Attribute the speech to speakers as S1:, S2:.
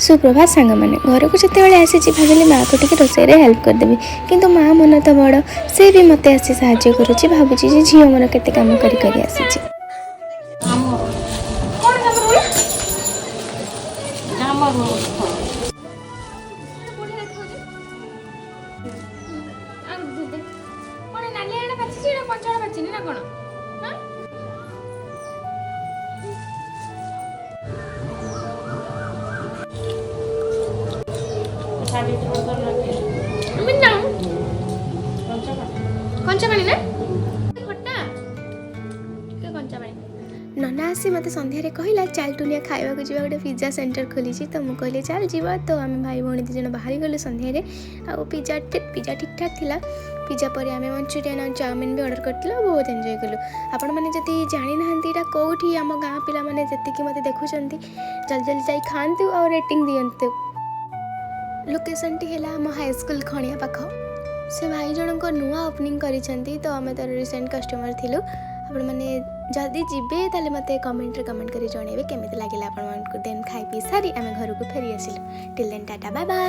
S1: ସୁପ୍ରଭାତ ସାଙ୍ଗମାନେ। ଘରକୁ ଯେତେବେଳେ ଆସିଛି, ଭାବିଲି ମାଆକୁ ଟିକେ ରୋଷେଇରେ ହେଲ୍ପ କରିଦେବି। କିନ୍ତୁ ମାଆ ମନ ତ ବଡ଼, ସେ ବି ମୋତେ ଆସି ସାହାଯ୍ୟ କରୁଛି। ଭାବୁଛି ଯେ ଝିଅ ମୋର କେତେ କାମ କରି କରି ଆସିଛି।
S2: କଣ କାମ ରୋଲ?
S3: କାମ ରୋଲ।
S2: ବଢିଆ ଦେଖାଯାଉଛି। ଆଉ ଦେ କଣ ନାଲିଆ ଏଇଟା ପାଚିଛି, ଏଇଟା କଞ୍ଚାଟା ପାଚିନି ନା କଣ? ହଁ। ଏମିତି ଜାଣୁ କଞ୍ଚା ପାଣି ନା ଖଟା, ଟିକେ କଞ୍ଚା ପାଣି।
S1: ନନା ଆସି ମୋତେ ସନ୍ଧ୍ୟାରେ କହିଲା, "ଚାଲ ଟୁନିଆ, ଖାଇବାକୁ ଯିବା, ଗୋଟେ ପିଜା ସେଣ୍ଟର ଖୋଲିଛି।" ତ ମୁଁ କହିଲି, "ଚାଲ ଯିବା।" ତ ଆମେ ଭାଇ ଭଉଣୀ ଦୁଇ ଜଣ ବାହାରି ଗଲୁ ସନ୍ଧ୍ୟାରେ। ଆଉ ପିଜା ଠିକ୍ଠାକ୍ ଥିଲା। ପିଜା ପରେ ଆମେ ମଞ୍ଚୁରିଆନ୍ ଆଉ ଚାଉମିନ୍ ବି ଅର୍ଡ଼ର କରିଥିଲୁ ଆଉ ବହୁତ ଏନ୍ଜୟ କଲୁ। ଆପଣମାନେ ଯଦି ଜାଣିନାହାନ୍ତି ଏଇଟା କେଉଁଠି, ଆମ ଗାଁ ପିଲାମାନେ ଯେତିକି ମୋତେ ଦେଖୁଛନ୍ତି, ଜଲ୍ଦି ଜଲ୍ଦି ଯାଇ ଖାଆନ୍ତୁ ଆଉ ରେଟିଂ ଦିଅନ୍ତୁ। ଲୋକେସନ୍ଟି ହେଲା ଆମ ହାଇସ୍କୁଲ ଖଣିଆ ପାଖ। ସେ ଭାଇ ଜଣଙ୍କ ନୂଆ ଓପନିଂ କରିଛନ୍ତି, ତ ଆମେ ତା'ର ରିସେଣ୍ଟ କଷ୍ଟମର୍ ଥିଲୁ। ଆପଣମାନେ ଯଦି ଯିବେ, ତାହେଲେ ମୋତେ କମେଣ୍ଟରେ କମେଣ୍ଟ କରି ଜଣାଇବେ କେମିତି ଲାଗିଲା ଆପଣମାନଙ୍କୁ। ଦେନ୍ ଖାଇ ପିଇ ସାରି ଆମେ ଘରକୁ ଫେରି ଆସିଲୁ। Till then, tata, bye bye.